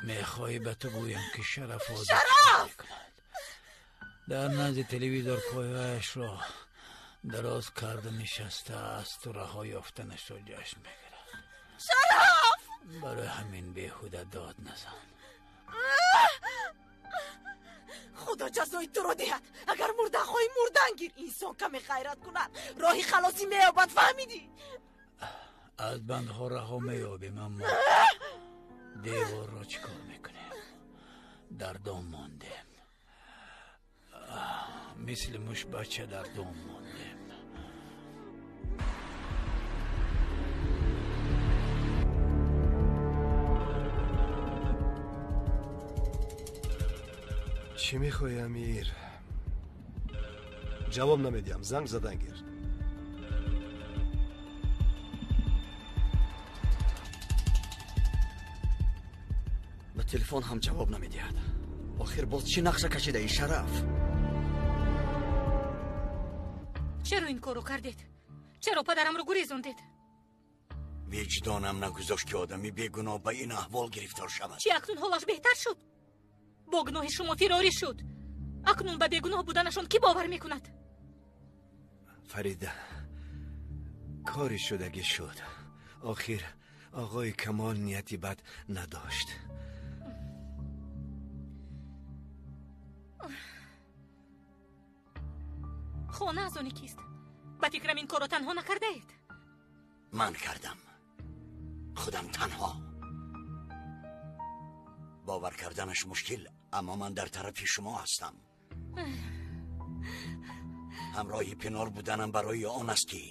Мехоҳӣ ба ту гӯям ки Шараф Шараф дар назди телевизор пойҳояшро дароз карда нишастааст ва раҳо ёфтанашро ҷашн мегирад. Шараф! Барои ҳамин беҳуда дод назан. Худо ҷазои туро диҳад. Агар мурдан хоҳӣ, мурдан гир. Инсон каме ғайрат кунад, роҳи халосӣ меёбад, фаҳмидӣ? Аз бандҳо раҳо меёбем, аммо деворро чӣ кор мекунем? Дар дом мондем, мисли мушбача дар дом мондем. Чӣ мехоҳӣ, Амир? Ҷавоб намедиҳам, занг задан гир. Ба телефон ҳам ҷавоб намедиҳад. Охир боз чӣ нақша кашидаи, Шараф? Чаро ин корро кардед? Чаро падарамро гурезондед? Виҷдонам нагузошт, ки одами бегуноҳ ба ин аҳвол гирифтор шавад. Чӣ, акнун ҳолаш беҳтар шуд? Бо гуноҳи шумо фирорӣ шуд. Акнун ба бегуноҳ буданашон кӣ бовар мекунад? Фарида, кори шудагӣ шуд. Охир оғои Камол нияти бад надошт. Хона аз они кист? Ба фикрам, ин корро танҳо накардаед. Ман кардам, худам танҳо. Бовар карданаш мушкил, аммо ман дар тарафи шумо ҳастам. Ҳамроҳи Пинор буданам барои он аст, ки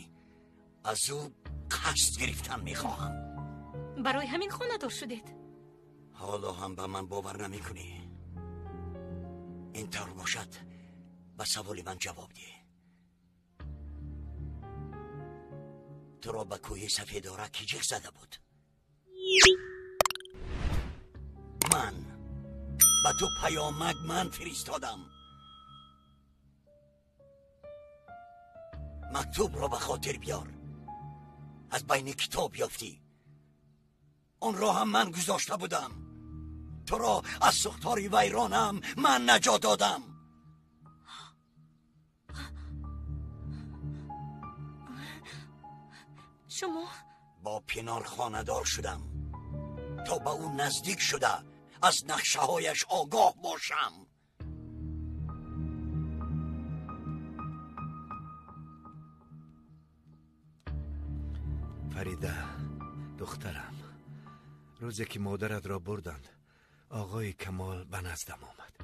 аз ӯ қасд гирифтан мехоҳам. Барои ҳамин хонадор шудед? Ҳоло ҳам ба ман бовар намекунӣ? Ин тавр бошад, ба саволи ман ҷавоб деҳ. Туро ба кӯҳи Сафедора кӣ ҷиғ зада буд? Ман ба ту паёмак ман фиристодам. Мактубро ба хотир биёр. Аз байни китоб ёфтӣ. Онро ҳам ман гузошта будам. Туро аз сӯхтори вайронам ман наҷот додам. Шумо? Бо Пинор хонадор шудам то ба ӯ наздик шуда аз нақшаҳояш огоҳ бошам. Фарида, духтарам, рӯзе ки модаратро бурданд, оғои Камол ба наздам омад.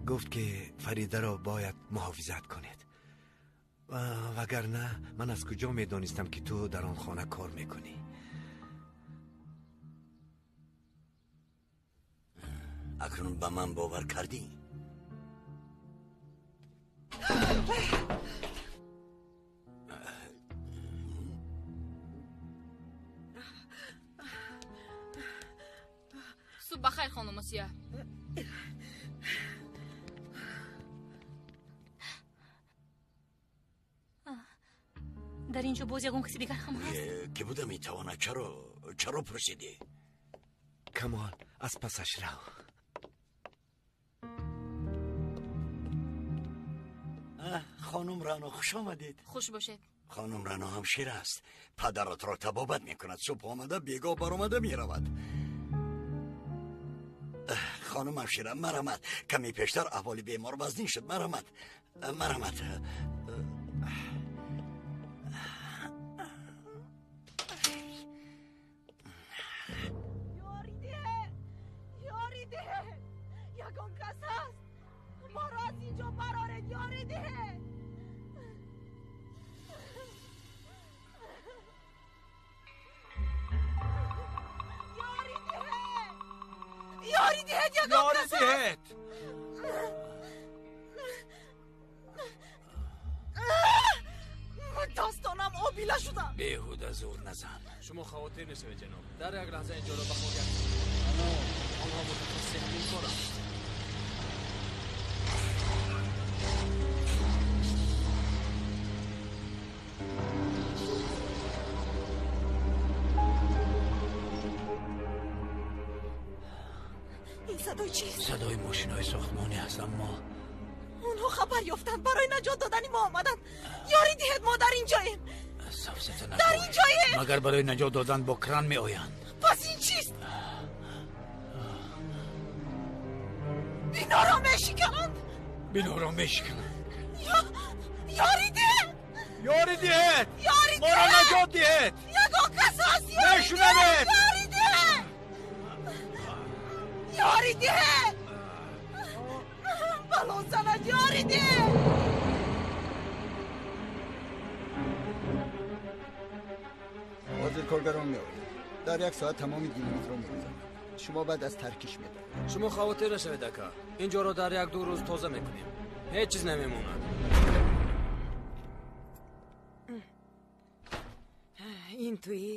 Гуфт, ки Фаридаро бояд муҳофизат кунед, вагарна ман аз куҷо медонистам, ки ту дар он хона кор мекунӣ? Акнун ба ман бовар кардӣ? Субҳ бахайр, хонум Осия. Дар ин ҷо боз ягон каси дигар ҳам ҳаст? Ки буда метавонад? Чаро пурсидӣ? Камол, аз пасаш рав. Хонум Рано, хуш омадед. Хуш бошед. Хонум Рано ҳамшира аст. Падаратро табобат мекунад. Субҳ омада, бегоҳ баромада меравад. Хонум ҳамшира, марҳамат. Каме пештар аҳволи бемор вазнин шуд. Марҳамат, марҳамат. Ёрӣ деҳ! Ягон кас ҳаст? Моро аз ин ҷо бароред, ёрӣ деҳ! Ёрӣ деҳ! Ёрӣ диҳед, ягон Ёрӣ кас ҳаст? диҳед! Достонам обила шудам. Беҳуда зур назан. Шумо хавотир нашавед, ҷаноб. Дар як лаҳза ин ҷоро ба хок онҳо мутахассиси ҳамин коранд. Садои чист? Садои мошинҳои сохтмонӣ аст, аммо онҳо хабар ёфтанд, барои наҷот додани мо омаданд. Ёрӣ диҳед, мо дар инҷоем. Сафсата Дар инҷоем. Магар барои наҷот додан бо кран меоянд? Пас ин чист? Биноро мешикананд. Биноро мешикананд. Ёрӣ диҳед! Ёрӣ диҳед! Ёрӣ диҳед! Моро наҷот диҳед! Ягон кас ҳаст? Мешунавед! Ёрӣ диҳед! Ёрӣ диҳед! Бало занад, ёрӣ диҳед! Ҳозир коргарон меоянд. Дар як соат тамоми динамитро мегузаранд. Шумо баъд аз таркиш медаред. Шумо хавотир нашавед, ака. Инҷоро дар як-ду рӯз тоза мекунем. Ҳеҷ чиз намемонад. Ин туӣ?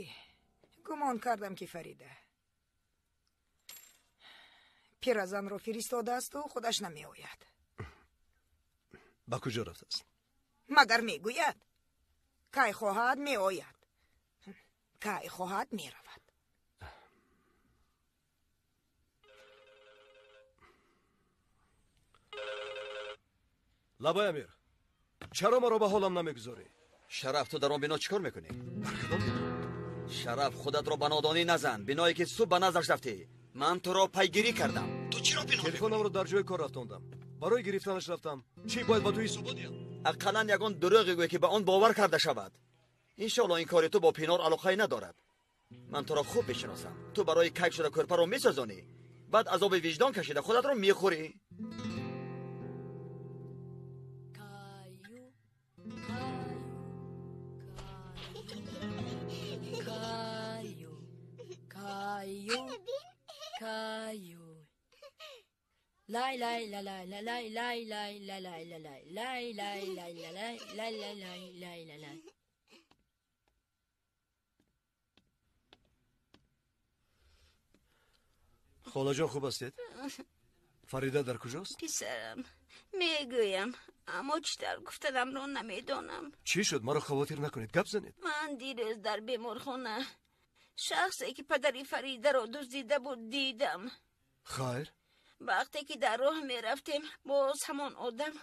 Гумон кардам, ки Фарида пиразанро фиристодаасту худаш намеояд. Ба куҷо рафтааст? Магар мегӯяд, кай хоҳад меояд, кай хоҳад меравад. Лабай Амир, чаро маро ба ҳолам намегузорӣ? Шараф, ту дар он бино чӣ кор мекунӣ? Дар кадом бино? Шараф, худатро ба нодонӣ назан. Биное ки субҳ ба наздаш рафтӣ, ман туро пайгирӣ кардам. Ту чиро пинҳон? Телефонамро дар ҷои кор рафтондам. Барои гирифтанаш рафтам. Чӣ бояд ба ту ҳисобот диҳам? Ақаллан ягон дурӯғе гӯй, ки ба он бовар карда шавад. Иншоалло ин кори ту бо Пинор алоқае надорад. Ман туро хуб мешиносам. Ту барои кайк шуда кӯрпаро месӯзонӣ, баъд азоби виҷдон кашида худатро мехӯрӣ. Каю, лай лай ла лай ла лай лай лай ла лай ла лай лай лай лай ла лай лай ла лай лай ла лай. Холаҷон, хуб ҳастед? Фарида дар куҷост? Писарам, мегӯям, аммо чӣ тавр гуфтанамро намедонам. Чӣ шуд? Маро хавотир накунед, гап занед. Ман дирӯз дар беморхона шахсе ки падари Фаридаро дуздида буд дидам. Хайр? Вақте ки дар роҳ мерафтем, боз ҳамон одам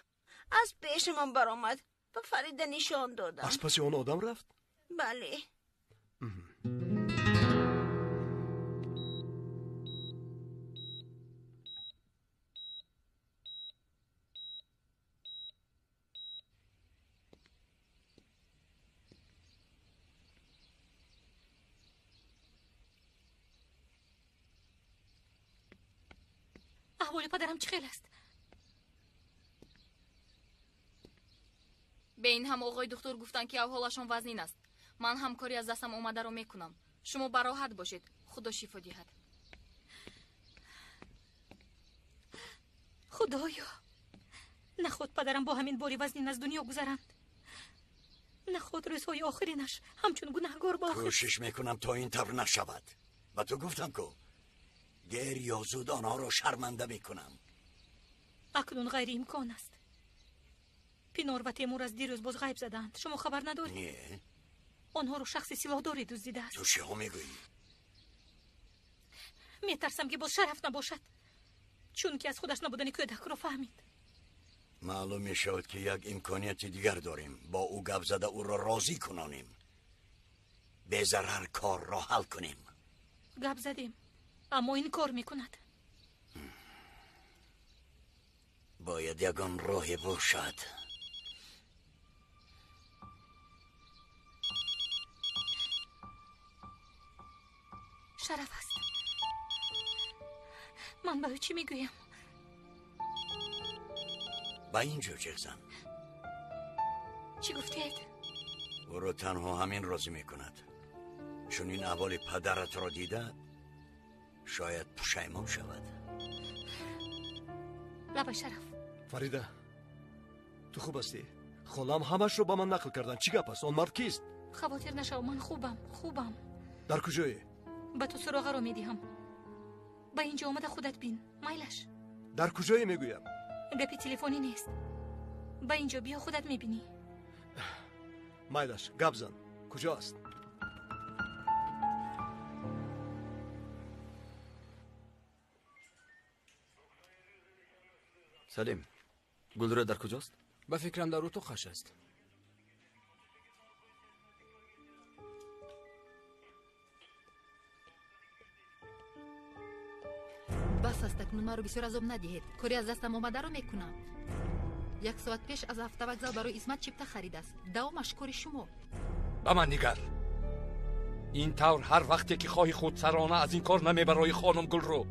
аз пешамон баромад, ба Фарида нишон додам. Аз паси он одам рафт? Бале. Аҳволи падарам чӣ хел аст? Бе ин ҳам оғои духтур гуфтанд, ки аҳволашон вазнин аст. Ман ҳам кори аз дастам омадаро мекунам. Шумо бароҳат бошед, Худо шифо диҳад. Худоё, наход падарам бо ҳамин бори вазнин аз дунё гузаранд. Наход рӯзҳои охиринаш ҳамчун гунаҳгор ба охир. Кӯшиш мекунам то ин тавр нашавад. Ба ту гуфтам ку, дер ё зуд онҳоро шарманда мекунам. Акнун ғайриимкон аст. Пинор ва Темур аз дирӯз боз ғайб задаанд. Шумо хабар надоред? Не. Онҳоро шахси силоҳдоре дуздидааст. Ту чиҳо мегӯӣ? Метарсам, ки боз Шараф набошад, чунки аз худаш набудани кӯдакро фаҳмид. Маълум мешавад, ки як имконияти дигар дорем. Бо ӯ гап зада ӯро розӣ кунонем, безарар корро ҳал кунем. Гап задем, аммо инкор мекунад. Бояд ягон роҳе бошад. Шараф аст. Ман ба ӯ чӣ мегӯям? Ба ин ҷо ҷеғ зан. Чӣ гуфтед? Ӯро танҳо ҳамин розӣ мекунад. Чунин аҳволи падаратро дида шояд пушаймон шавад. Лабай Шараф. Фарида, ту хуб ҳастӣ? Холам ҳамашро ба ман нақл карданд. Чӣ гап аст? Он мард кист? Хавотир нашав, ман хубам, хубам. Дар куҷое? Ба ту суроғаро медиҳам. Ба ин ҷо омада худат бин, майлаш. Дар куҷое мегӯям? Гапи телефонӣ нест. Ба ин ҷо биё, худат мебинӣ. Майлаш, гап зан. Куҷо аст? Салим, Гулрӯ дар куҷост? Ба фикрам дар утоқаш аст. Бас аст, акнун маро бисёр азоб надиҳед. Кори аз дастам омадаро мекунам. Як соат пеш аз автовокзал барои Исмат чипта харидааст. Давомаш кори шумо. Ба ман нигар. Ин тавр ҳар вақте ки хоҳӣ худсарона аз ин кор намебарои хонум Гулрӯ.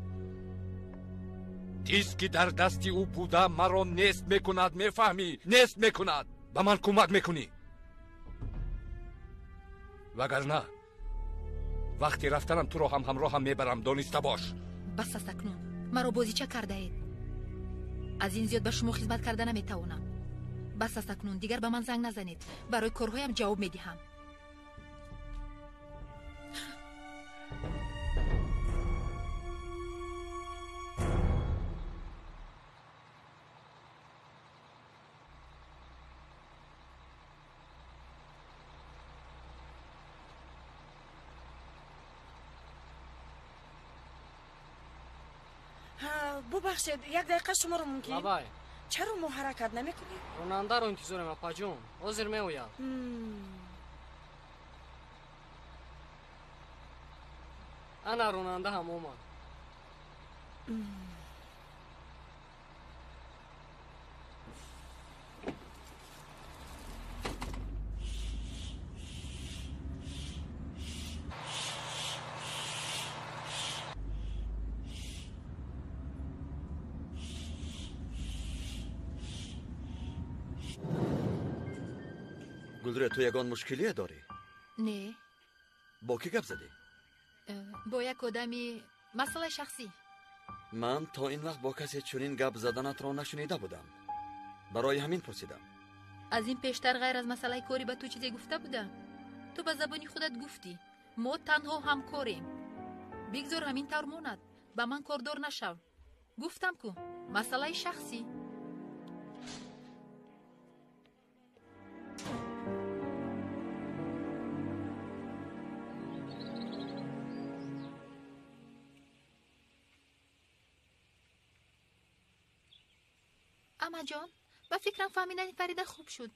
Тиз ки дар дасти ӯ буда маро нест мекунад, мефаҳмӣ? Нест мекунад. Ба ман кӯмак мекунӣ. Вагарна вақти рафтанам туро ҳам ҳамроҳам мебарам, дониста бош. Бас аст акнун. Маро бозича кардаед. Аз ин зиёд ба шумо хизмат карда наметавонам. Бас аст акнун, дигар ба ман занг назанед. Барои корҳоям ҷавоб медиҳам. Бубахшед, як дақиқа шуморо мумкин? Лабай. Чаро мо ҳаракат намекунем? Ронандаро интизорем, апаҷон. Ҳозир меояд. Ана ронанда ҳам омад. Гулрӯ, ту ягон мушкилие дорӣ? Не. Бо кӣ гап задӣ? Бо як одами масъалаи шахсӣ. Ман то ин вақт бо касе чунин гап заданатро нашунида будам. Барои ҳамин пурсидам. Аз ин пештар ғайр аз масъалаи корӣ ба ту чизе гуфта будам? Ту ба забони худат гуфтӣ. Мо танҳо ҳамкорем. Бигзор ҳамин тавр монад. Ба ман кордор нашав. Гуфтам ку, масъалаи шахсӣ. Амаҷон, ба фикрам фаҳмидани Фарида хуб шуд.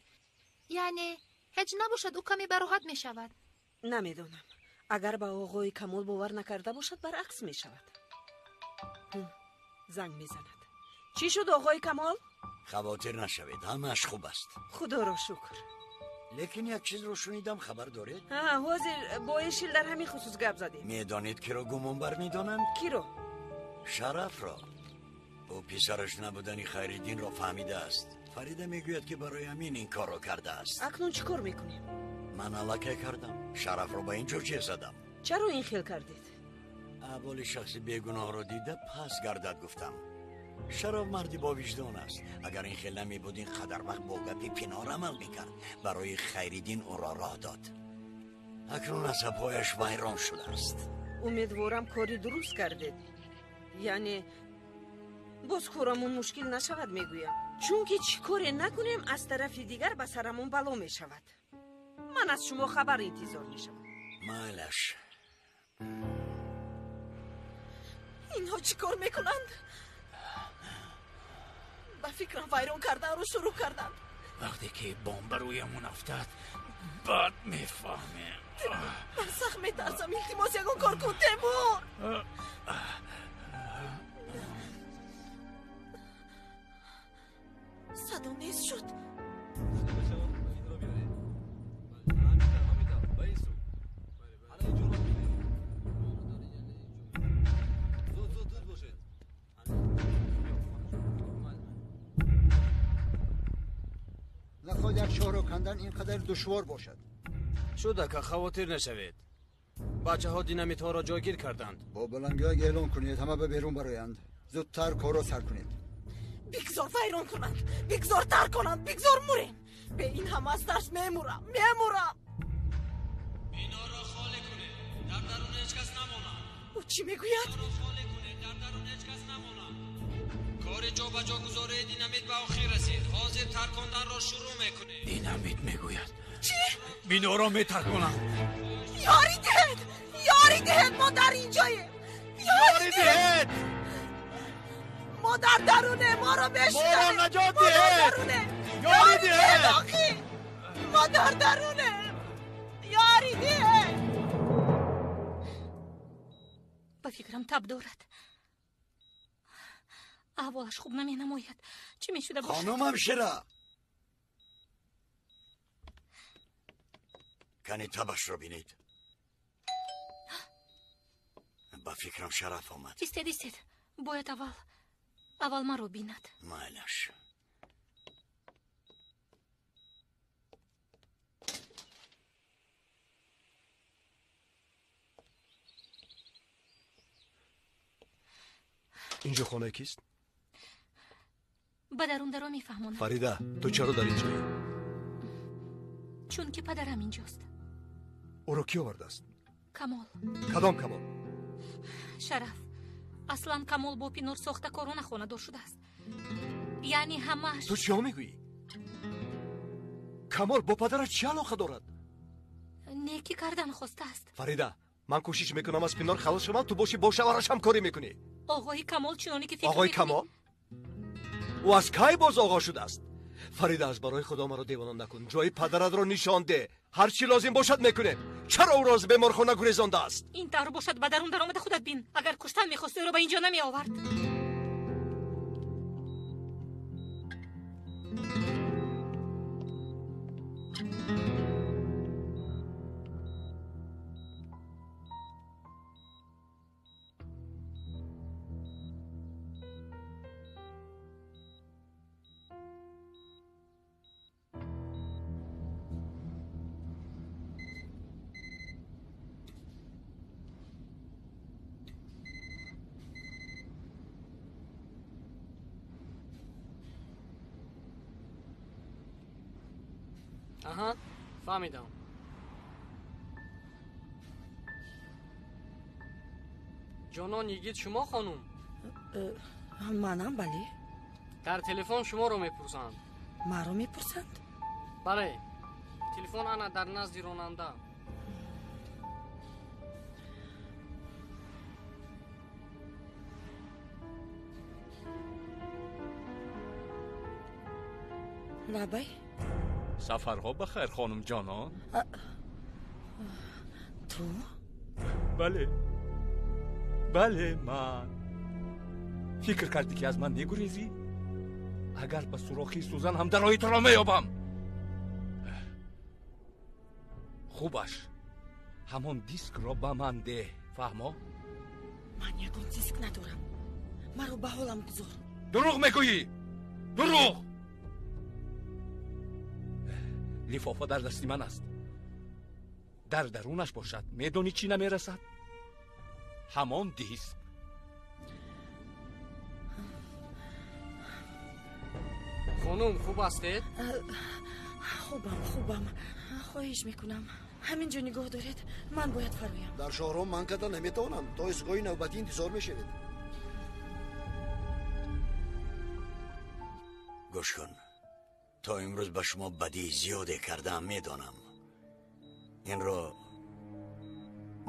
Яъне ҳеҷ набошад, ӯ каме бароҳат мешавад. Намедонам. Агар ба оғои Камол бовар накарда бошад, баръакс мешавад. Занг мезанад. Чӣ шуд, оғои Камол? Хавотир нашавед, ҳамааш хуб аст. Худоро шукр. Лекин як чизро шунидам, хабар доред? Ҳозир бо Эшил дар ҳамин хусус гап задем. Медонед, киро гумонбар медонанд? Киро? Шарафро. Ӯ писараш набудани Хайриддинро фаҳмидааст. Фарида мегӯяд, ки барои ҳамин ин корро кардааст. Акнун чӣ кор мекунем? Ман аллакай кардам. Шарафро ба ин ҷо чеҳ задам. Чаро ин хел кардед? Аҳволи шахси бегуноҳро дида пас гардад гуфтам. Шараф марди бовиҷдон аст. Агар ин хел намебуд, ин қадар вақт бо гапи Пинор амал мекард. Барои Хайриддин ӯро роҳ дод. Акнун асабҳояш вайрон шудааст. Умедворам кори дуруст кардед. Яъне боз корамон мушкил нашавад, мегӯям. Чунки чӣ коре накунем, аз тарафи дигар ба сарамон бало мешавад. Ман аз шумо хабар интизор мешавам. Майлаш. Инҳо чӣ кор мекунанд? Ба фикрам вайрон карданро шурӯъ карданд. Вақте ки бомба рӯямон афтад, бад мефаҳмем. Ман сахт метарсам. Илтимос, ягон кор кун, Темур. Садо нест шуд. Нахоҳад як шоҳро кандан ин қадар душвор бошад. Шуд, ака, хавотир нашавед. Бачаҳо динамитҳоро ҷойгир карданд. Бо баландгӯяк эълон кунед, ҳама ба берун бароянд. Зудтар корро сар кунед. Бигзор вайрон кунанд, бигзор тар кунанд, бигзор мурем. Бе ин ҳама аз тарс мемурам, мемурам. Биноро холӣ кунед, дар дарун ҳеҷ кас намонад. Ӯ чӣ мегӯяд? Биноро холӣ кунед, дар дарун ҳеҷ кас намонад. Кори ҷобаҷогузории динамит ба охир расид. Ҳозир тарконданро шурӯъ мекунем. Динамит мегӯяд. Чӣ? Биноро метарконанд. Ёрӣ диҳед! Ёрӣ диҳед! Мо дар инҷоем! Ёрӣ диҳед! Мо Мо дар даруне, моро мешунавед. Моро наҷот диҳед. Ёрӣ диҳед. Мо дар даруне. Ёрӣ диҳед. Ба фикрам таб дорад. Аҳволаш хуб наменамояд. Чӣ мешуда бошад? Хонумам Шира. Кани табашро бинед. Ба фикрам Шараф омад. Истед, истед. Бояд аввал маро бинад. Майлаш. Инҷо хонаи кист? Ба дарун даро мефаҳмонам. Фарида, ту чаро дар инҷоӣ? Чунки падарам инҷост. Ӯро кӣ овардааст? Камол. Кадом Камол? Шараф, аслан Камол бо Пинор сохтакорона хонадор шудааст. Яъне ҳамааш. Ту чиҳо мегӯӣ? Камол бо падараш чӣ алоқа дорад? Некӣ кардан хостааст. Фарида, ман кӯшиш мекунам аз Пинор халос шавам, ту бошӣ бо шавҳараш ҳамкорӣ мекунӣ. Оғои Камол чуноне ки фикр Оғои Камол? Ӯ аз кай боз оғо шудааст? Фарида, аз барои худо маро девона накун. Ҷои падаратро нишон деҳ. Ҳар чӣ лозим бошад мекунем. Чаро ӯро аз беморхона гурезондааст? Ин тавр бошад, ба дарун даромада худат бин. Агар куштан мехост, ӯро ба инҷо намеовард. Аҳа, фаҳмидам. Ҷонон йигит шумо, хонум? Манам, бале. Дар телефон шуморо мепурсанд. Маро мепурсанд? Бале. Телефон ана дар назди ронанда. Лабай? Сафарҳо ба хайр, хонум ҷонон. Ту? Бале. Бале, ман. Фикр кардӣ ки аз ман мегурезӣ? Агар ба сурохи сӯзан ҳам дарои туро меёбам. Хубаш, ҳамон дискро ба ман деҳ, фаҳмо? Ман ягон диск надорам. Маро ба ҳолам гузор. Дурӯғ мегӯӣ! Дурӯғ! Лифофа дар дасти ман аст. Дар дарунаш бошад, медонӣ чӣ намерасад? Ҳамон диск. Хонум, хуб ҳастед? Хубам, хубам. Хоҳиш мекунам, ҳамин ҷо нигоҳ доред, ман бояд фароям. Дар шоҳроҳ ман карда наметавонам. То истгоҳи навбатӣ интизор мешавед. Гӯш кун. То имрӯз ба шумо бадии зиёде кардаам, медонам. Инро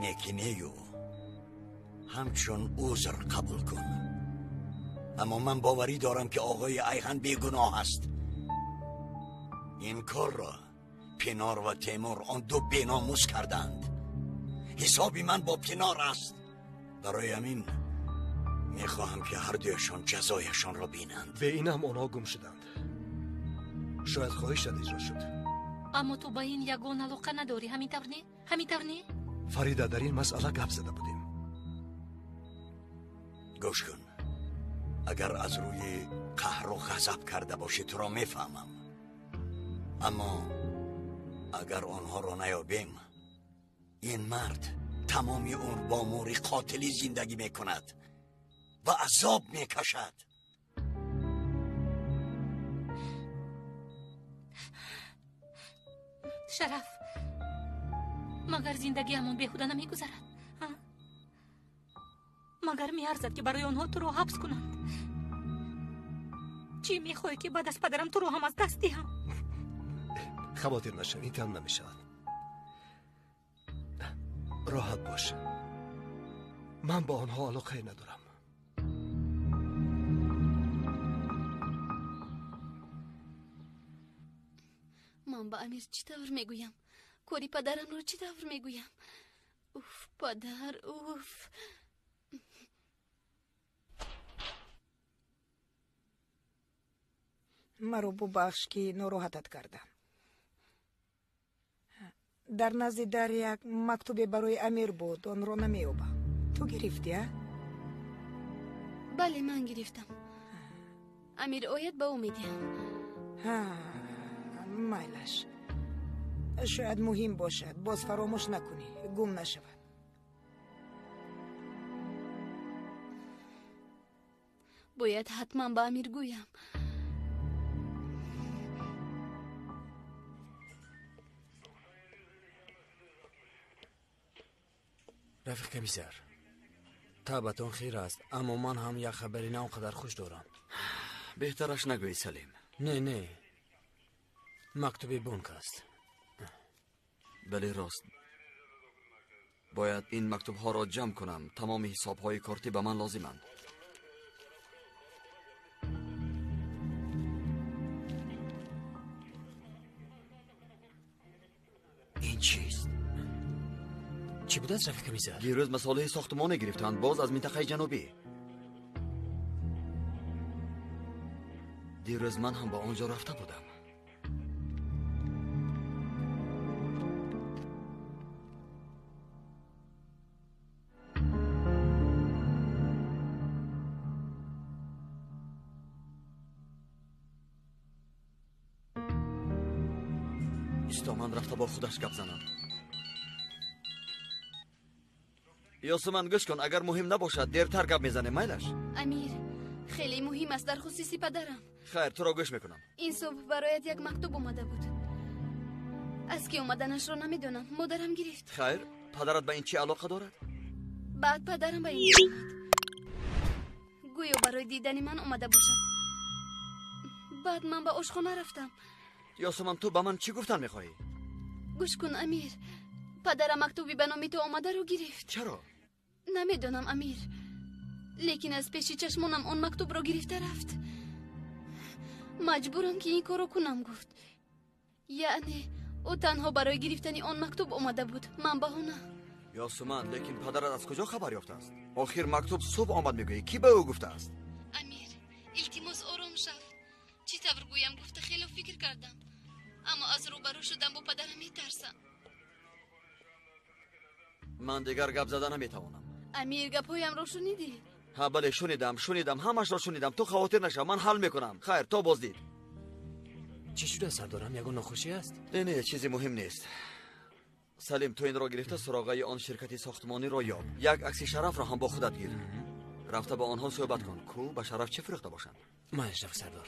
некӣ нею ҳамчун узр қабул кун. Аммо ман боварӣ дорам ки оғои Айхан бегуноҳ аст. Ин корро Пинор ва Темур, он ду беномус карданд. Ҳисоби ман бо Пинор аст. Барои ҳамин мехоҳам ки ҳардуяшон ҷазояшонро бинанд. Бе ин ҳам онҳо гум шуданд. Шояд хоҳишат иҷро шуд. Аммо ту ба ин ягон алоқа надорӣ, ҳамин тавр не? Ҳамин тавр не? Фарида, дар ин масъала гап зада будем. Гӯш кун. Агар аз рӯи қаҳру ғазаб карда бошӣ, туро мефаҳмам. Аммо агар онҳоро наёбем, ин мард тамоми умр бо мӯри қотилӣ зиндагӣ мекунад ва азоб мекашад. Шараф, магар зиндагиамон беҳуда намегузарад? Магар меарзад ки барои онҳо туро ҳабс кунанд? Чӣ мехоҳӣ ки баъд аз падарам туро ҳам аз даст диҳам? Хавотир нашав, ин тавр намешавад. Роҳат бош. Ман бо онҳо алоқае надорам. Ман ба Амир чӣ тавр мегӯям? Кори падарамро чӣ тавр мегӯям? Уф, падар, уф. Маро бубахш, ки нороҳатат кардам. Дар назди дар як мактубе барои Амир буд, онро намеёбам. Ту гирифтӣ, а? Бале, ман гирифтам. Амир ояд, ба ӯ медиҳам. Майлаш. Шояд муҳим бошад, боз фаромӯш накунӣ, гум нашавад. Бояд ҳатман ба Амир гӯям. Рафиқ комиссар, табъатон хир аст, аммо ман ҳам як хабари на он қадар хуш дорам. Беҳтараш нагӯӣ, Салим. Не, не, мактуби бонк аст. Бале, рост. Бояд ин мактубҳоро ҷамъ кунам. Тамоми ҳисобҳои кортӣ ба ман лозиманд. Ин чист? Чӣ будааст, рафиқ комиссар? Дирӯз масолеҳи сохтмонӣ гирифтанд, боз аз минтақаи ҷанубӣ. Дирӯз ман ҳам ба он ҷо рафта будам. Исто, ман рафта бо худаш гап занам. Ёсуман, гӯш кун, агар муҳим набошад, дертар гап мезанем, майлаш? Амир, хеле муҳим аст дар хусуси падарам. Хайр, туро гӯш мекунам. Ин субҳ бароят як мактуб омада буд. Аз ки омаданашро намедонам, модарам гирифт. Хайр, падарат ба ин чӣ алоқа дорад? Баъд падарам ба ин ҷо омад. Гӯё барои дидани ман омада бошад. Баъд ман ба ошхона рафтам. Ёсуман, ту ба ман чӣ гуфтан мехоҳӣ? Гӯш кун, Амир, падарам мактуби ба номи ту омадаро гирифт. Чаро? Намедонам, Амир, лекин аз пеши чашмонам он мактубро гирифта рафт. Маҷбурам, ки ин корро кунам, гуфт. Яъне ӯ танҳо барои гирифтани он мактуб омада буд, ман баҳона. Ёсуман, лекин падарат аз куҷо хабар ёфтааст? Охир мактуб субҳ омад мегӯӣ, кӣ ба ӯ гуфтааст? Амир, илтимос, ором шав. Чӣ тавр гӯям гуфта хело фикр кардам, аммо аз рӯбарӯ шудан бо падарам метарсам. Ман дигар гап зада наметавонам. Амир, гапҳоямро шунидӣ? Ҳа, бале, шунидам, шунидам, ҳамашро шунидам. Ту хавотир нашав, ман ҳал мекунам. Хайр, то боздид. Чӣ шуда, сардорам? Ягон нохушӣ аст? Не, не, чизи муҳим нест. Салим, ту инро гирифта суроғаи он ширкати сохтмониро ёб. Як акси Шарафро ҳам бо худат гир. Рафта ба онҳо суҳбат кун. Ку ба Шараф чӣ фурӯхта бошанд? Ман рафт, сардор.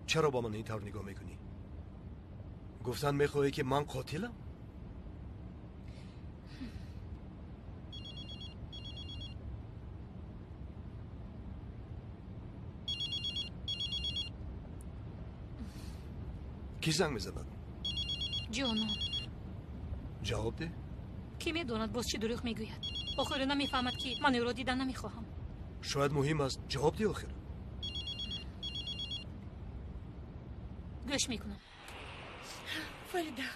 Чаро ба ман ин тавр нигоҳ мекунӣ? Гуфтан мехоҳӣ, ки ман қотилам? Кӣ занг мезанад? Ҷонон. Ҷавоб деҳ. Кӣ медонад боз чӣ дурӯғ мегӯяд? Охир намефаҳмад, ки ман ӯро дидан намехоҳам. Шояд муҳим аст. Ҷавоб деҳ охир. Гӯш мекунам. Фарида,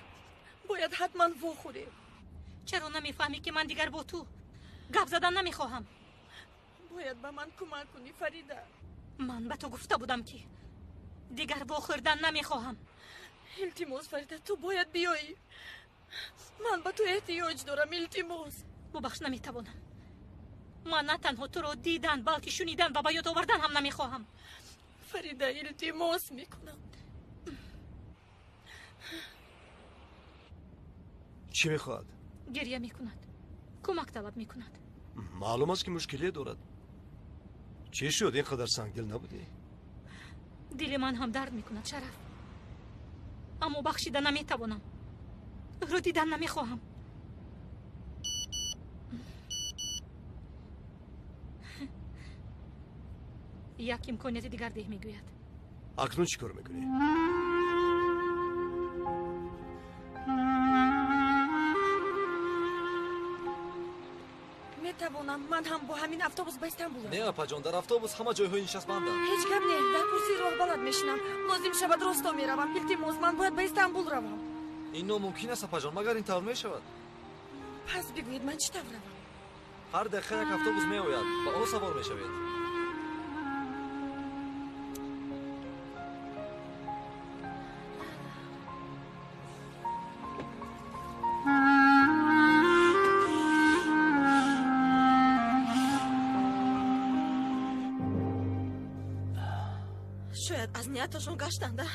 бояд ҳатман вохӯрем. Чаро намефаҳмӣ, ки ман дигар бо ту гап задан намехоҳам? Бояд ба ман кӯмак кунӣ, Фарида. Ман ба ту гуфта будам, ки дигар вохӯрдан намехоҳам. Илтимос, Фарида, ту бояд биёӣ. Ман ба ту эҳтиёҷ дорам, илтимос. Бубахш, наметавонам. Ман на танҳо туро дидан, балки шунидан ва ба ёд овардан ҳам намехоҳам. Фарида, илтимос мекунам. Чӣ мехоҳад? Гиря мекунад, кӯмак талаб мекунад. Маълум аст, ки мушкиле дорад. Чӣ шуд, ин қадар сангдил набудӣ? Дили ман ҳам дард мекунад, Шараф, аммо бахшида наметавонам. Ӯро дидан намехоҳам. Як имконияти дигар деҳ, мегӯяд. Акнун чӣ кор мекунӣ? монам. Ман ҳам бо ҳамин автобус ба Истанбул равам. Не, апаҷон, дар автобус ҳама ҷойҳои нишаст банданд. Ҳеҷ гап не, дар курсии роҳбалад мешинам. Лозим шавад росто меравам. Илтимос, ман бояд ба Истанбул равам. Ин номумкин аст, апаҷон, магар ин тавр мешавад? Пас бигӯед, ман чӣ тавр равам? Ҳар дақиқа як автобус меояд, ба он савор мешавед. Шояд аз нияташон гаштанда.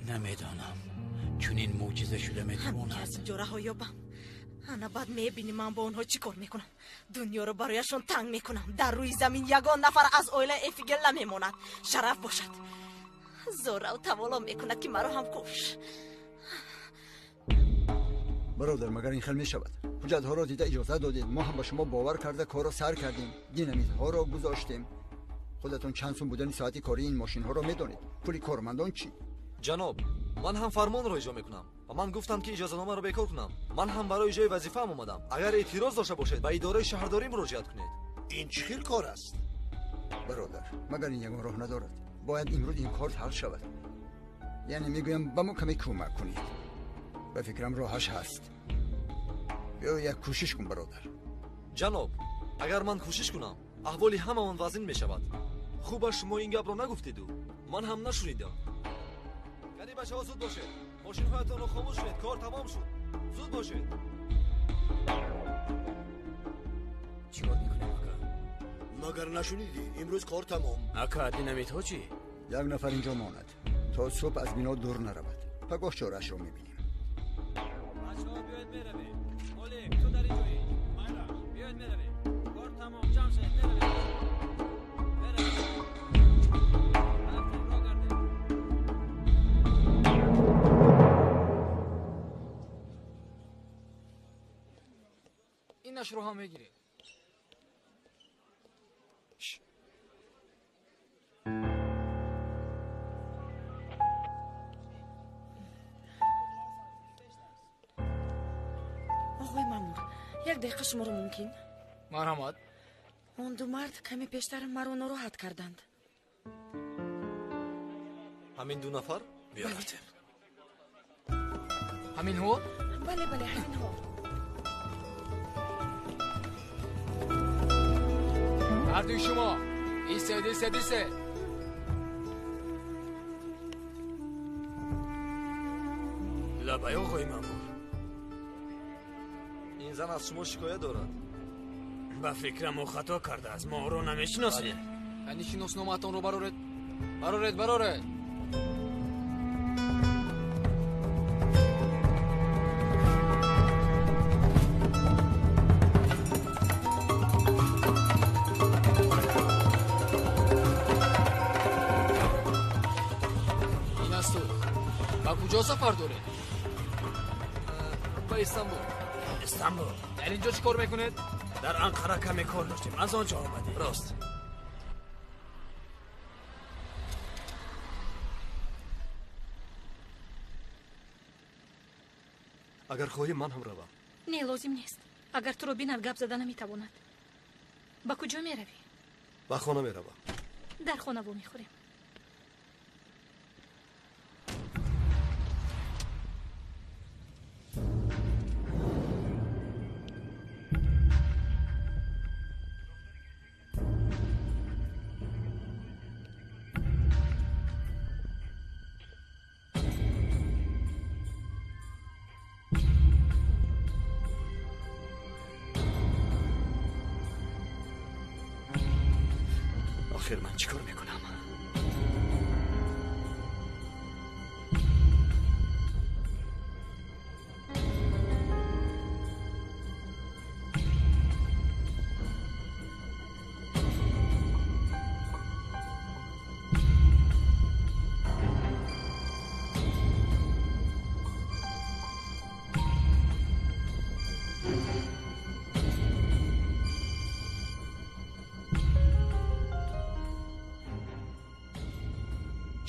Намедонам, чунин мӯъҷиза шуда метавонад. Ҳам ки аз инҷо раҳо ёбам, ана баъд мебинӣ ман бо онҳо чӣ кор мекунам. Дунёро барояшон танг мекунам. Дар рӯи замин ягон нафар аз оилаи Эфигел намемонад. Шараф бошад. Зорав таволо мекунад, ки маро ҳам куш. Бародар, магар ин хел мешавад? Ҳуҷҷатҳоро дида иҷозат додед, мо ҳам ба шумо бовар карда корро сар кардем, динамитҳоро гузоштем. Худатон чанд сум будани соати кории ин мошинҳоро медонед. Пули кормандон чӣ? Ҷаноб, ман ҳам фармонро иҷро мекунам ва ман гуфтам, ки иҷозатномаро бекор кунам. Ман ҳам барои иҷрои вазифаам омадам. Агар эътироз дошта бошед, ба идораи шаҳрдорӣ муроҷиат кунед. Ин чӣ хел кор аст? Бародар, магар ин ягон роҳ надорад? Бояд имрӯз ин кор ҳал шавад. Яъне мегӯям, ба мо каме кӯмак кунед. Ба фикрам, роҳаш ҳаст. Биё, як кӯшиш кун, бародар. Ҷаноб, агар ман кӯшиш кунам, аҳволи ҳамаон вазин мешавад. Хубаш шумо ин гапро нагуфтеду ман ҳам нашунидам. Кани бачаҳо, зуд бошед, мошинҳоятонро хомӯш кунед, кор тамом шуд. Зуд бошед. Чӣ кор мекунем, ака? Магар нашунидӣ? Имрӯз кор тамом. Ака, динамитҳо чӣ? Як нафар инҷо монад, то субҳ аз бино дур наравад. Пагоҳ чораашро мебинем. Бачаҳо, биёед, меравем. Олег, ту дар инҷоӣ. Майра, биёед, меравем. Кор тамом, ҷамъ шавед, меравем. Рафтем, роҳ гардем. Инашро ҳам мегиред. Оғои маъмур, як дақиқа шуморо мумкин? Марҳамат. Он ду мард каме пештар маро нороҳат карданд. Ҳамин ду нафар? Биё, рафтем. Ҳаминҳо? Бале, бале, ҳаминҳо. Ҳардуи шумо истед, истед, истед. Лабай, оғои маъмур. Ин зан аз шумо шикоят дорад. Ба фикрам, ӯ хато кардааст, мо ӯро намешиносем. Яъне шиносномаатонро бароред, бароред, бароред. Ин аз ту. Ба куҷо сафар доред? Ба Истанбул. Истанбул. Дар инҷо чӣ кор мекунед? Дар Анқара каме кор доштем, аз он ҷо омадем. Рост. Агар хоҳӣ, ман ҳам равам. Не, лозим нест. Агар туро бинад, гап зада наметавонад. Ба куҷо меравӣ? Ба хона меравам. Дар хона вомехӯрем. Охир ман чӣ кор мекунам?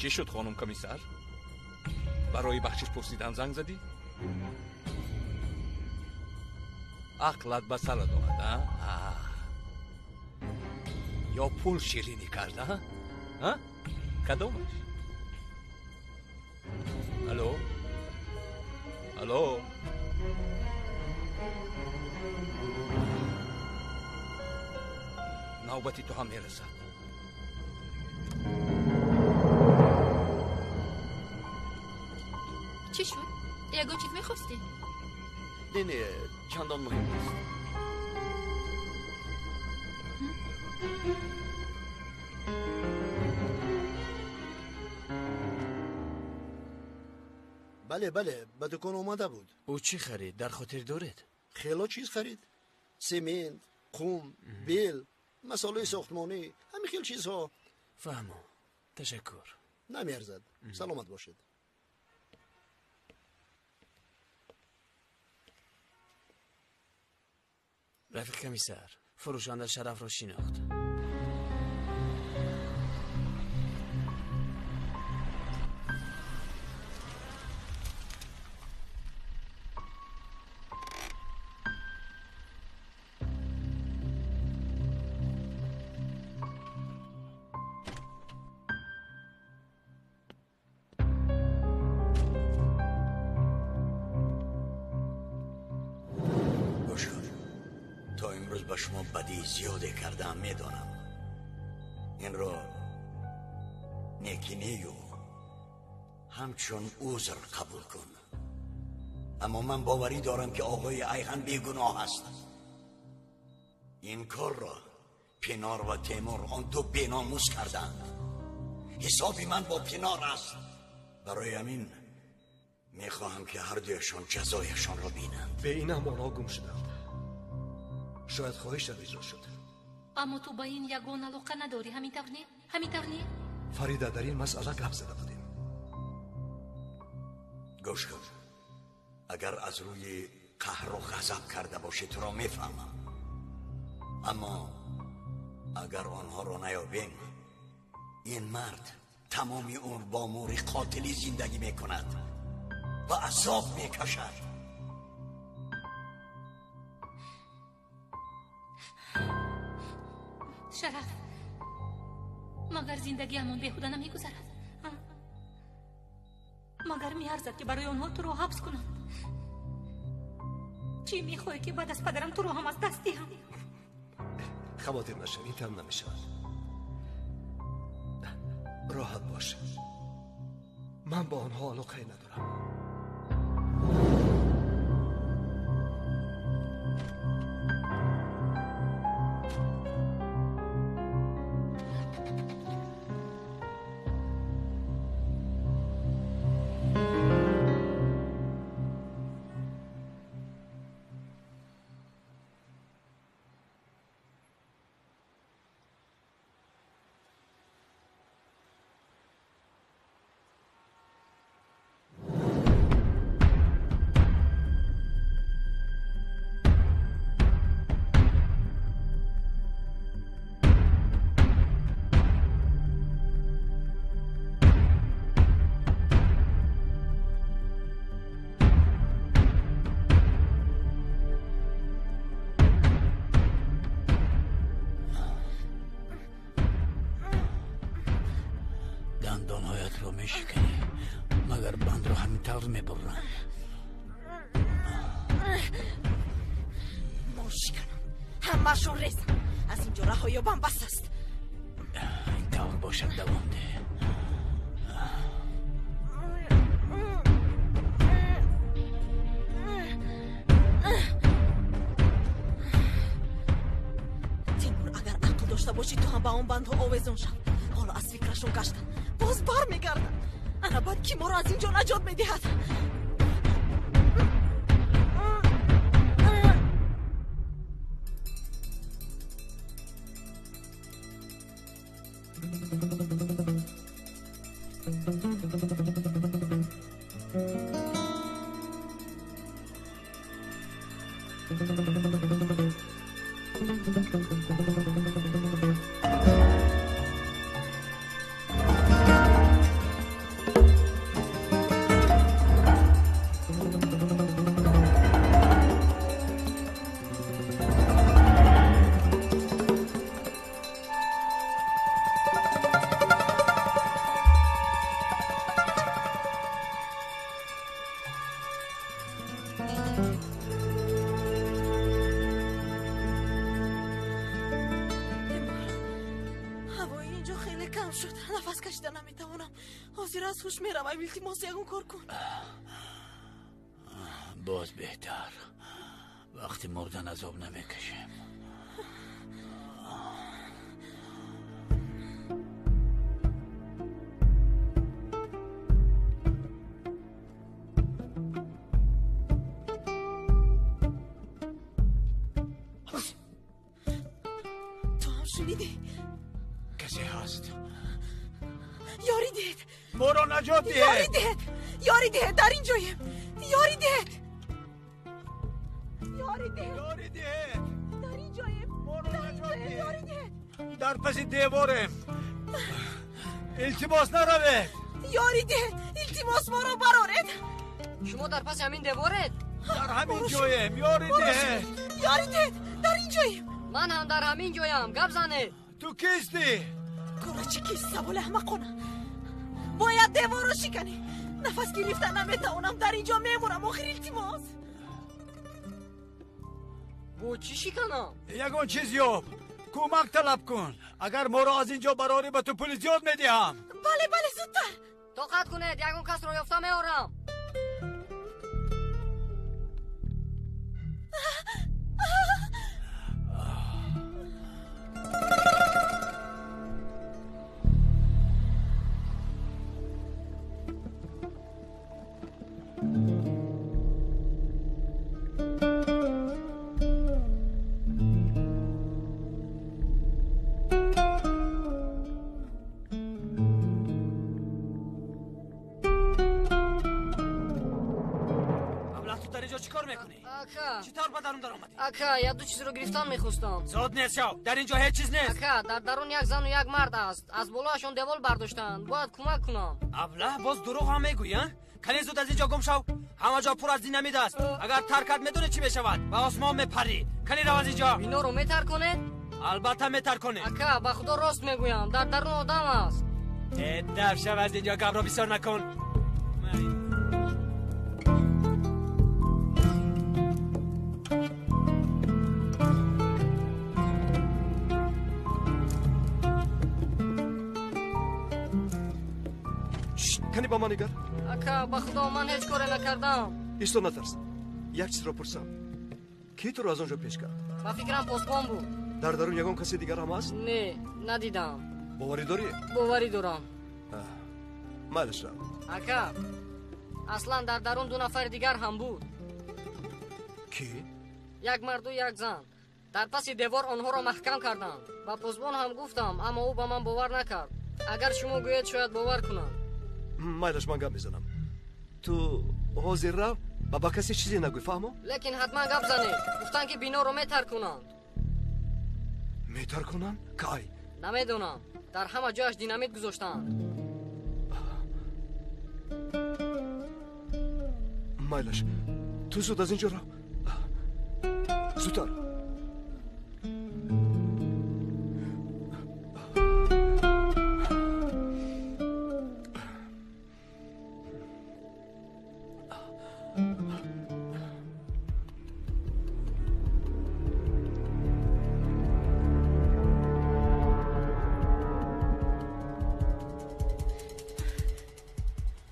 Чӣ шуд, хонум комиссар? Барои бахшиш пурсидан занг задӣ? Ақлат ба сарат омад, а? Ё пул ширинӣ кард, а? А? Кадомаш? Алло? Алло? Навбати ту ҳам мерасад. Чӣ шуд? Ягон чиз мехостӣ? Не, не, чандон муҳим нест. Бале, бале, ба дукон омада буд. Ӯ чӣ харид? Дар хотир доред? Хело чиз харид. Семент, қум, бел, масолеҳи сохтмонӣ, ҳамин хел чизҳо. Фаҳмо. Ташаккур. Намеарзад. Саломат бошед. Рафиқ комиссар, фурӯшанда Шарафро шинохт. Ба шумо бадии зиёде кардаам, медонам. Инро некӣ нею ҳамчун узр қабул кун. Аммо ман боварӣ дорам, ки оғои Айхан бегуноҳ аст. Ин корро Пинор ва Темур, он ду беномус, карданд. Ҳисоби ман бо Пинор аст. Барои ҳамин мехоҳам, ки ҳардуяшон ҷазояшонро бинанд. Бе ин ҳам онҳо гум шуданд. Шояд хоҳишам иҷро шуд. Аммо ту ба ин ягон алоқа надорӣ, ҳамин тавр не? Ҳамин тавр не? Фарида, дар ин масъала гап зада будем. Гӯш кун, агар аз рӯи қаҳру ғазаб карда бошӣ, туро мефаҳмам. Аммо агар онҳоро наёбем, ин мард тамоми умр бо мӯри қотилӣ зиндагӣ мекунад ва азоб мекашад. Шараф, магар зиндагиамон беҳуда намегузарад? Магар меарзад, ки барои онҳо туро ҳабс кунанд? Чӣ мехоҳӣ, ки баъд аз падарам туро ҳам аз даст диҳам? Хавотир нашав, ин тавр намешавад. Роҳат бош, ман бо онҳо алоқае надорам. Дандонҳоятро мешиканӣ, магар бандро ҳамин тавр мебурранд? Мошиканам, ҳамаашон резам. Аз ин ҷо раҳо ёбам, бас аст. Ин тавр бошад, давом деҳ. Тимур, агар ақл дошта бошӣ, ту ҳам ба он бандҳо овезон шав. Ҳоло аз фикрашон гаштанд, боз бармегарданд. Ана баъд ки моро аз ин ҷо наҷот медиҳад? Инҷо хеле кам шуд. Нафас кашида наметавонам. Ҳозир аз ҳуш меравам. Илтимос, ягон кор кун. Боз беҳтар. Вақти мурдан азоб намекашем. Ту ҳам шунидӣ? Касе ҳаст. Ёрӣ диҳед. Моро наҷот диҳед. Ёрӣ диҳед. Ёрӣ диҳед. Дар ин ҷоем. Ёрӣ диҳед. Ёрӣ диҳед. Ёрӣ диҳед. Дар ин ҷоем. Моро наҷот диҳед. Ёрӣ диҳед. Дар паси деворем. Илтимос наравед. Ёрӣ диҳед. Илтимос моро бароред. Шумо дар паси ҳамин деворед? Дар ҳамин ҷоем. Ёрӣ диҳед. Ёрӣ диҳед. Дар ин ҷоем. Ман ҳам дар ҳамин ҷоям. Гап занед. Ту кистӣ? Кора чӣ кист? Саволи аҳмақона. Бояд деворро шиканӣ. Нафас гирифта наметавонам. Дар ин ҷо мемонам. Охир илтимос. Бо чӣ шиканам? Ягон чиз ёб. Кӯмак талаб кун. Агар моро аз ин ҷо барорӣ, ба ту пули зиёд медиҳам. Бале, бале, зудтар. Тоқат кунед, ягон касро ёфта меорам. Ака, як ду чизро гирифтан мехостам. Зуд нест шав, дар ин ҷо ҳеҷ чиз нест. Ака, дар дарун як зану як мард аст. Аз болоашон девол бардоштанд. Бояд кӯмак кунам. Аблаҳ, боз дурӯғ ҳам мегӯӣ, а? Кане зуд аз ин ҷо гум шав. Ҳама ҷо пур аз динамит аст. Агар тар кард, медонӣ чӣ мешавад? Ба осмон мепарӣ. Кане рав аз ин ҷо. Биноро метарконед? Албатта метарконем. Ака, ба худо рост мегӯям. Дар дарун одам аст. Э, даф шав аз ин ҷо, гапро бисёр накун. Кани ба ман нигар. Ака, ба худо ман ҳеҷ коре накардам. Исто, натарс. Як чизро пурсам. Кӣ туро аз он ҷо пеш кард? Ба фикрам посбон буд. Дар дарун ягон касе дигар ҳам аст? Не, надидам. Боварӣ дорӣ? Боварӣ дорам. Майлаш, рав. Ака, аслан дар дарун ду нафари дигар ҳам буд. Кӣ? Як марду як зан. Дар паси девор онҳоро маҳкам карданд. Ба посбон ҳам гуфтам, аммо ӯ ба ман бовар накард. Агар шумо гӯед, шояд бовар кунам. Майлаш, ман гап мезанам. Ту ҳозир рав ва ба касе чизе нагӯй, фаҳмо? Лекин ҳатман гап занед. Гуфтанд, ки биноро метаркунанд. Метаркунанд? Кай? Намедонам. Дар ҳама ҷояш динамит гузоштаанд. Майлаш, ту зуд аз ин ҷо рав. Зудтар.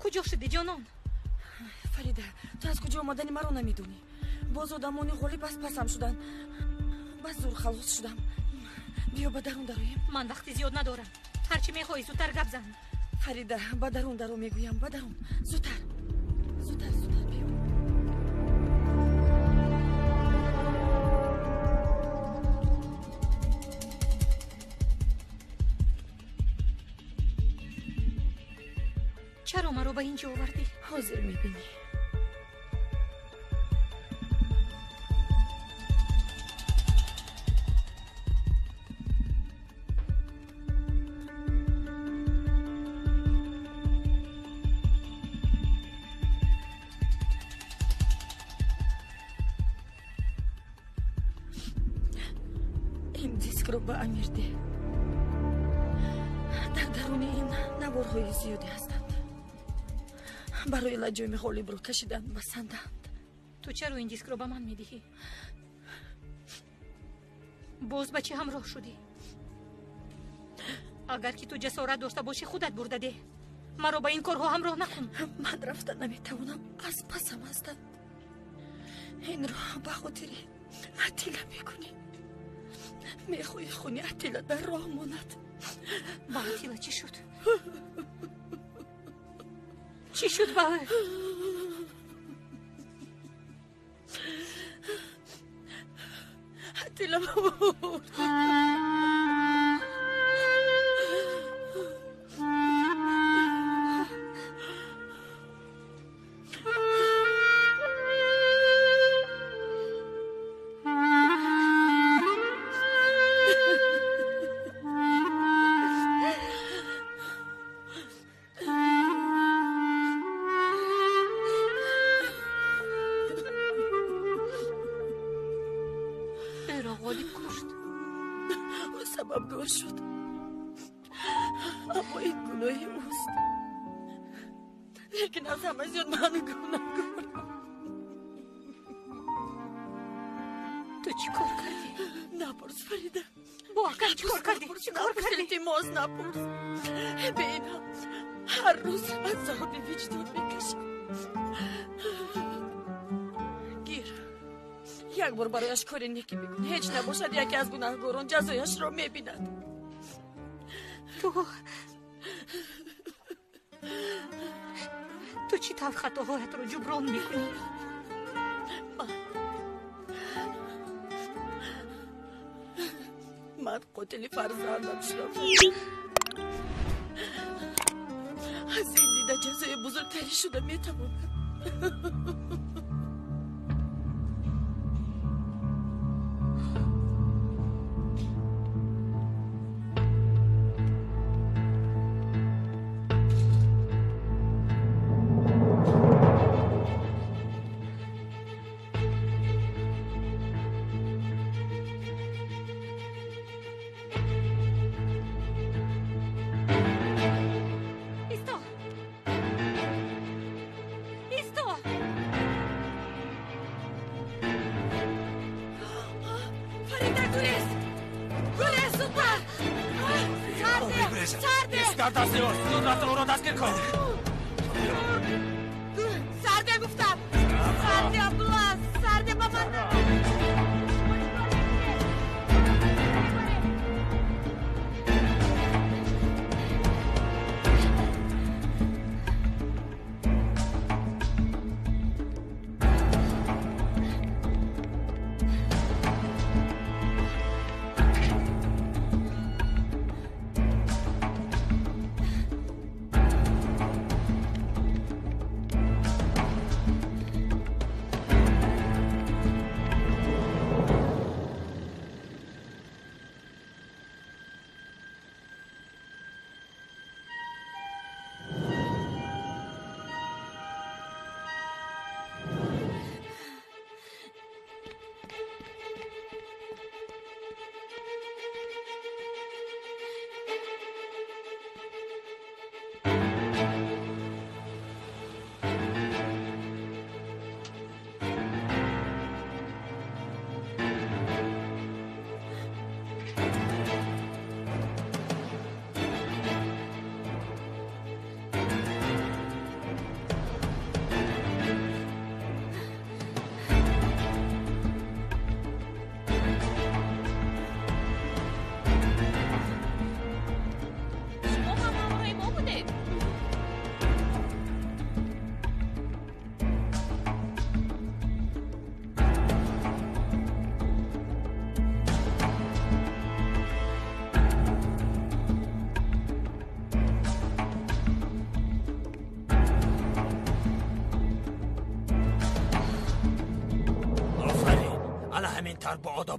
Куҷо шудӣ, ҷонон? Фарида, ту аз куҷо омадани маро намедонӣ. Боз одамони ғолиб аз пасам шуданд. Ба зур халос шудам. Биё ба дарун дароем. Ман вақти зиёд надорам. Ҳарчи мехоҳӣ, зудтар гап зан. Фарида, ба дарун даро мегӯям, ба дарун. Зудтар. Зудтар, зудтар биё. Чаро маро ба ин ҷо овардӣ? Ҳозир мебинӣ. Ин дискро ба Амир деҳ. Дар даруни ин наворҳои зиёде ҳастанд. Барои лаҷоми ғолибро кашидан басанданд. Ту чаро ин дискро ба ман медиҳӣ? Боз ба чӣ ҳамроҳ шудӣ? Агар ки ту ҷасорат дошта бошӣ, худат бурда деҳ. Маро ба ин корҳо ҳамроҳ накун. Ман рафта наметавонам, аз пасам ҳастанд. Инро ба хотири Атила мекунӣ. Мехоҳӣ хуни Атила дар роҳ монад. Ба Атила чӣ шуд? Чӣ шуд ба ӯ? Атила мурд. Сабабгор шуд, аммо ин гуноҳи ӯст. Лекин аз ҳама зиёд ман гунаҳкорам. Ту чӣ кор кардӣ? Напурс, Фарида. Бо акам чӣ кор кардӣ? Чӣ кор кардӣ? Илтимос, напурс. Бинам, ҳар рӯз азоби виҷдон мекашам. Гир, як бор барояш кори некӣ бикун. Ҳеҷ набошад, яке аз гунаҳгорон ҷазояшро мебинад. Ту чӣ тавр хатоҳоятро ҷуброн мекунӣ? Ман қотили фарзандам шудам. Аз ин дида ҷазои бузургтарӣ шуда метавонад. Сарде гуфтам! Сарде, Абдулла! Сарде ба ман!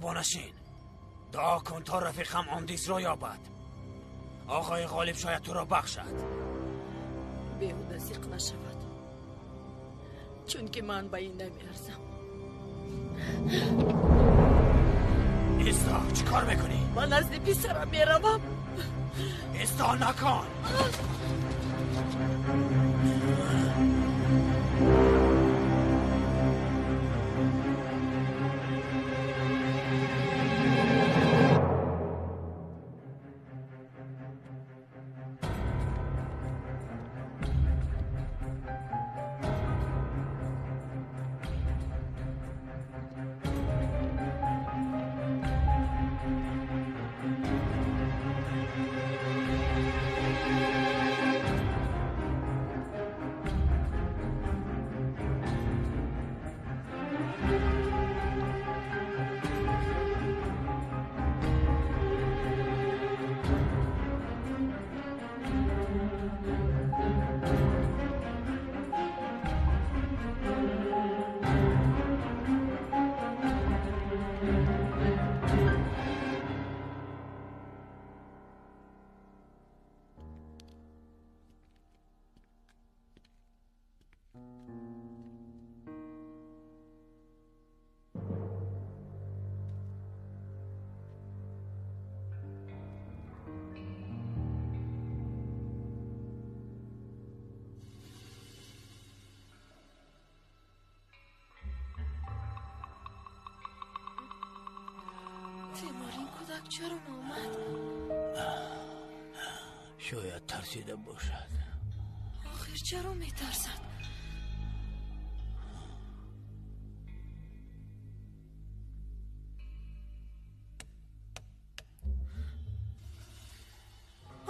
با نشین. دعا کن تا رفیقم آندیس را یابد. آقای غالب شاید تو را بخشد. بێهودە زیق نەشەوەت، چونکی من بە این نەمیارزم. ایستا چی کار میکنی؟ من نزد پسرم میروم. ایستا نکن. Тимур, ин кӯдак чаро наомад? Шояд тарсида бошад. Охир чаро метарсад?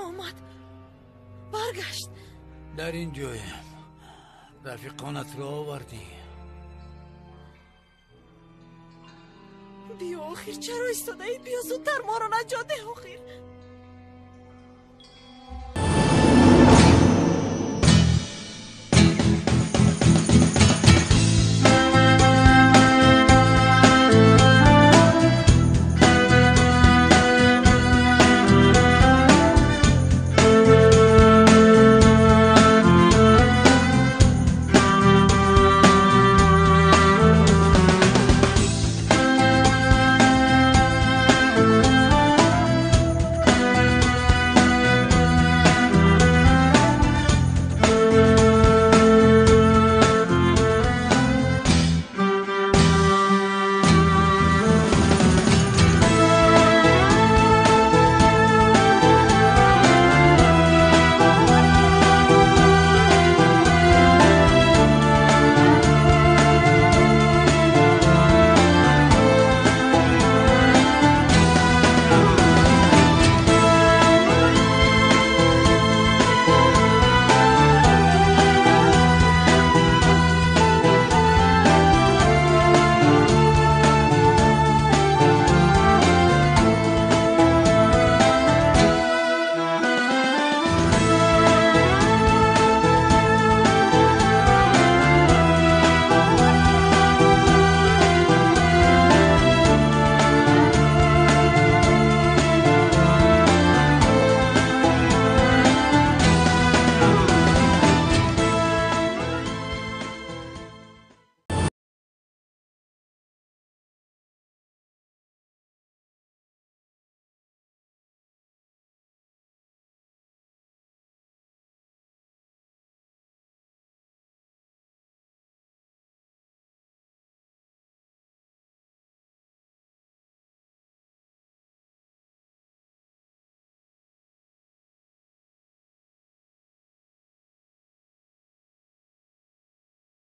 Омад, баргашт. Дар ин ҷоем. Рафиқонатро овардӣ. Биё, охир чаро истодаӣ? Биё зудтар, моро наҷот деҳ, охир.